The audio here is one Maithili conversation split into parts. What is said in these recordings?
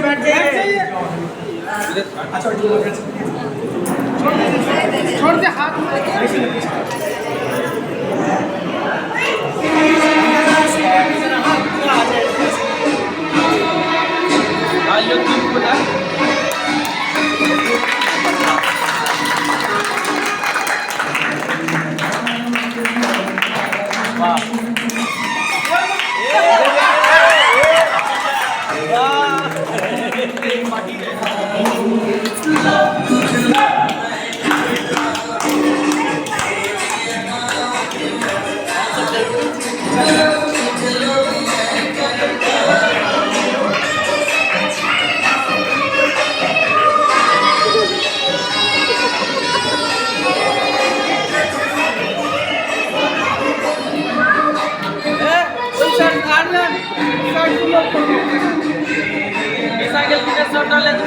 बैठ जाइए। छोड़ दे हाथ।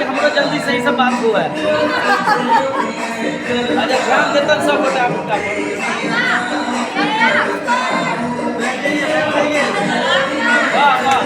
हमरो जल्दी सही से बात हुआ है। अच्छा ध्यान देता सब गोटा गोटा। वाह वाह।